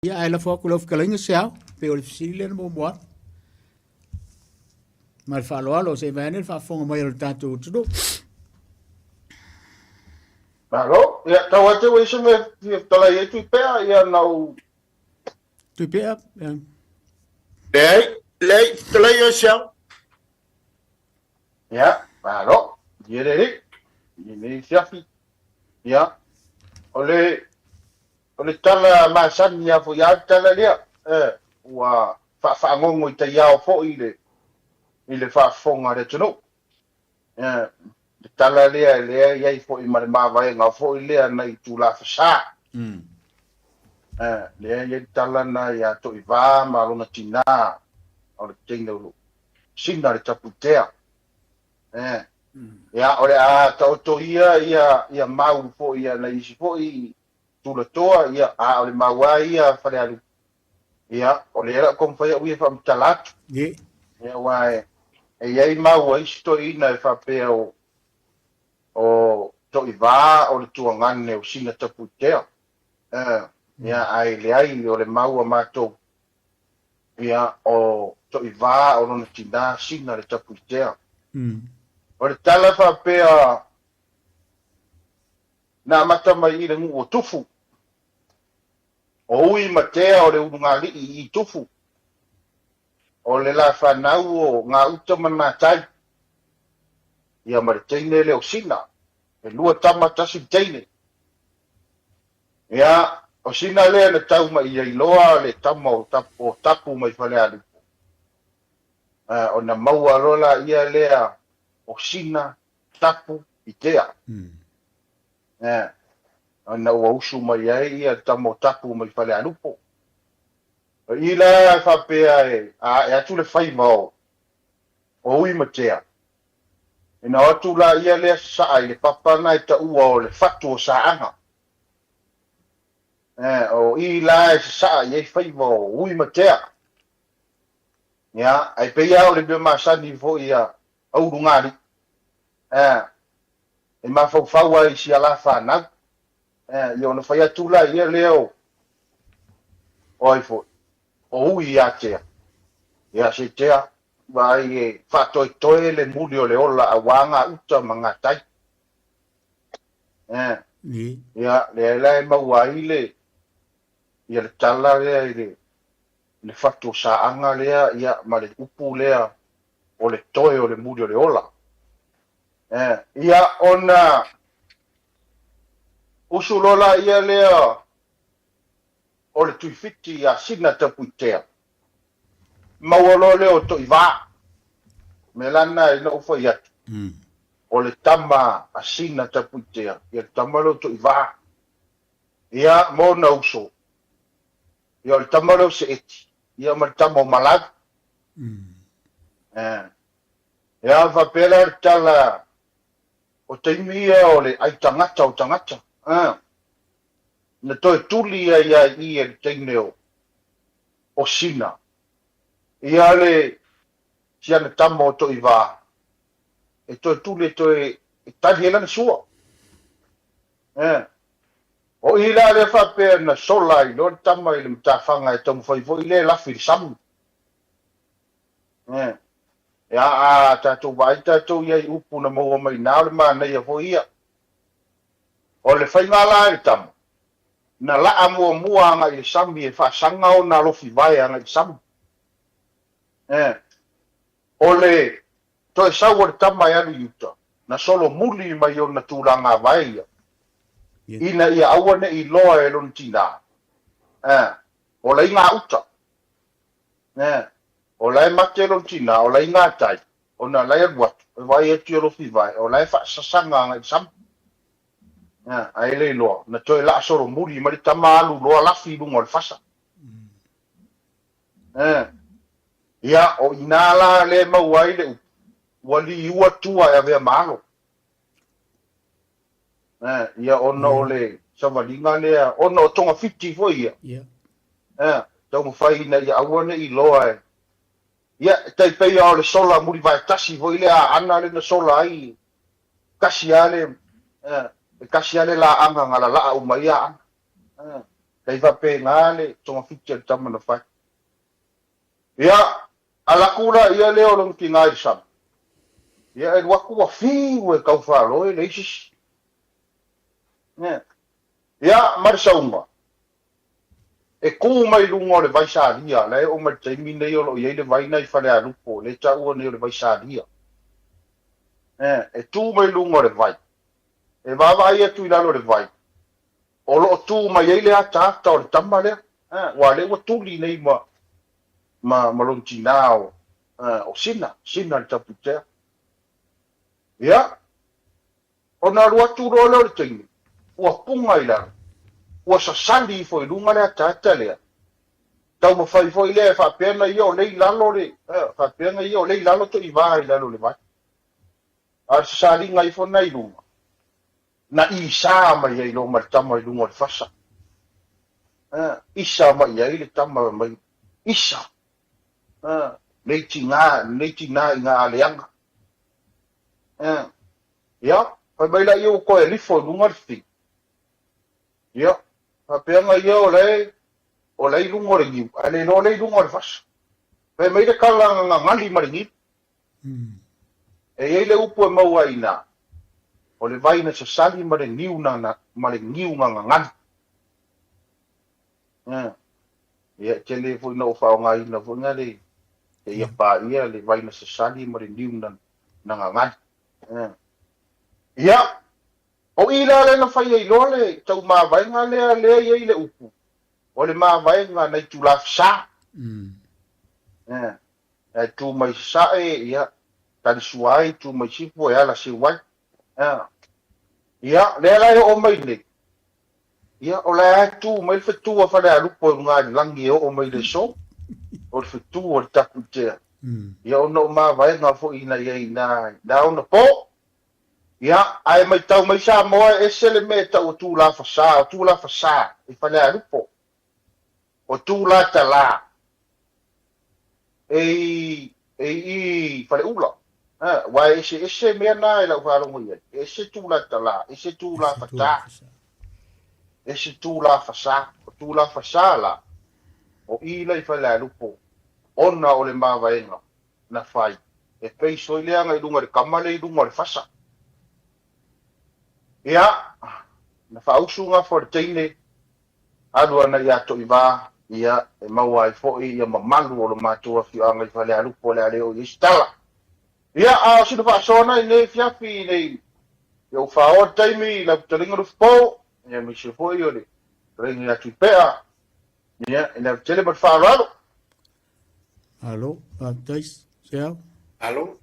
Ia, ae lafo atu lau fetalaiga se ao, pei o le fesili lea na muamua atu. Ma le faaaloalo, se i vaeane le faafofoga mai o le tatou atunuu. Malo, ia tau atu ua i se mea fia fetalai ai Tuipea, ia na ou... Tuipea, ia. Leai, leai, fetalai oe se ao. Ia, malo, ia lelei, i lenei afiafi. Ia, o le O le tala masani lava foi a le tala lea, eh, ua faafagogo i taiao foi i le, i le faafofoga a le atunuu. Eh, le tala lea lea e i ai foi ma le mavaega foi lea nai Tulafasa. Eh, lea e i ai le tala na ia Toivā ma lona tinā o le teine o lo Sina le Tapuitea. Eh, ia, o le a taoto ia ia, ia mau foi ia nai isi foi Tulatoa, ia, a o le mau lava ia a Falealupo, ia, o lea la ua taumafai au ia e faamatala atu. Ye. Ia, aua e, e i ai mau a isi toeaiina e faapea o, o Toivā o le tuagane o Sina Tapuitea. Eh, ia, ae leai, o le mau a matou, ia, o Toivā o lona tinā Sina le Tapuitea. O le tala faapea, Na amata mai i le nuu o Tufu. O Ui ma Tea o le ulugalii i Tufu. O le la fanau o Gauta ma Natai. Ia ma le teine lea o Sina. E lua tama tasi le teine. Ia, o Sina lea na tau mai ai loa le tama o o Tapu mai Falealupo. Ona maua loa laia lea o Sina Tapu i Tea. Eh, ona ua usu mai ai ia le tama o Tapu mai Falealupo. O i la e faapea e ae atu le faiva o o Ui ma Tea, ina o atu la ia lea sasaa i le papa na e taua o le fatu o Saaga. Eh, o i la e sasaa i ai faiva o Ui ma Tea. Ia, ae pei lava o le mea masani foi a Ulugalii, eh, e mafaufau ai i si ala fanau, eh, ia ona fai atu la ia lea o, o ai foi, o Ui ia Tea. Ia se Tea, vaai e faatoetoe le muli o le ola auā gauta ma gatai. Eh, ia, lea la e maua ai le, ia le tala lea i le, le fatu o Saaga lea, ia, ma le upu lea o le toe o le muli o le ola. Eh, ia, ona usu loa laia lea o le Tuifiti ia Sina Tapuitea, maua loa lea o Toivā. Mea la lena ina ou fai atu, o le tama a Sina Tapuitea, ia le tama lea o Toivā. Ia, ma ona uso, ia o le tama lea o Seeti, ia ma le tama o Malau. Eh. Ia, faapea la le tala, o taimi ia o le ai tagata o tagata. Eh. Na toe tuli ai lava i i e le teine o, o Sina, ia le siana tama o Toivā, e toe tuli e toe e tali ai lana sua. Eh. O i la lea faapea na sola ai loa le tama i le matafaga e taumafai foi lea e lafi i le sami. Eh. Ia, a tatou vaai tatou i ai upu na maua mai i o le manaia foi ia. O le faiga la e le tama, na laa muamua agai i le sami e faasaga ona alofi vae agai i le sami. Eh. O le toe sau o le tama e alu i uta, na solomuli mai ona tulaga vae ia, ina ia aua ne i loa e lona tinā, eh, o la i gauta. Eh, o la e mate lona tinā, o la i gatai, ona la e alu atu, e vaai atu i alofi vae, o la e faasasaga agai i le sami. Eh, ae le iloa, na toe laa solomuli mai le tama alu loa lafi i luga o le fasa. Eh. Ia, o i inā la lea e maua ai le upu, ua liua tua e avea ma alo. Eh, ia ona o le savaliga lea, ona o togafiti foi ia. Ia. Eh, taumafai ina ia aua ne i loa e. Ia, e tai pei lava o le sola mulivae tasi foi lea a Ana lea na sola ai, kasi lava le, eh, e kasi lava le laaga na lalaa uma ai Aana. Eh. Tai faapena le togafiti a le tama na fai. Ia, alu atu laia lea o lona tina i le sami, ia e alu atu ua fiu e tau faaloe leai se isi. Ia, ma le sauga, e tu mai luga o le vai salia, la e oo mai le taimi nei o lo o i ai le vai na i Falealupo, lea e taua nei o le vai salia. E tu mai luga o le vai, e vaavaai atu i lalo o le vai, o lo o tu mai ai le ataata o le tama lea, aua o lea ua tuli nei ma, ma, ma lona tinā o, o Sina, Sina le Tapuitea. Ia, ona alu atu loa lea o le teine, ua puga i lalo, ua sasali ifo i luga le ataata lea, taumafai foi lea e faapea na ia o lea i lalo le, faapea na ia o lea i lalo toivā i lalo o le vai. A o le sasaliga ifo na i luga, na isa mai ai loa ma le tama i luga o le fasa. Isa mai i ai le tama mai, isa, nei tina, nei tina i ngā aleaga. Ia, fai mai laia ua toe alifo i luga le fi. Ia, faapea na ia o lae, o lae i luga o le niu, ae le iloa lea i luga o le fasa. Fai mai le tala na gagali ma le niu. E i ai le upu e maua ai i ina, o le vai na sasali ma le niu na, ma le niu na gagali. Ia, e tele foi na ou faaaogaina foi na le seia paia le vai na sasali ma le niu na, na gagali. Ia, o i la lea na fai ai loa le tau mavaega lea, lea e i ai le upu, o le mavaega na itula fesa. Ae tu mai sasae, ia, tali sua ai, tu mai sifo e ala seu ai. Ia, lea la e oo mai nei, ia, o la e tu mai le fetu a Falealupo i luga i le lagi e oo mai i le aso, o le fetu o le Tapuitea. Ia, ona o mavaega foi na i ai i na ona po. Ia, ae maitau mai Samoa e ese le mea e tau o Tulafasā, o Tulafasā i Falealupo. O Tūlātalā e i e i Faleula. Aua e eseese mea na e lau faalogo i ai. E ese Tūlātalā, ese Tūlāfatā, ese Tūlāfasā. O Tūlāfasā la, o i la i Falealupo, ona o le mavaega na fai, e pei soi leaga i luga i le kama lea i luga o le fasa. Ia, na faausu gafa o le teine Alu ana ia Toivā, ia, e maua ai foi ia mamalu o lo matou afioaga i Falealupo o le a le oo i ai se tala. Ia, a o sina faasoa na i nei afiafi nei, ia ua faaoa le taimi i lau fetalaiga Lufipo, ia aemaise foi o le fetalaiga ia Tuipea, ia, i le ava tele ma le faaaloalo. Malo, faafetai, Seau. Malo.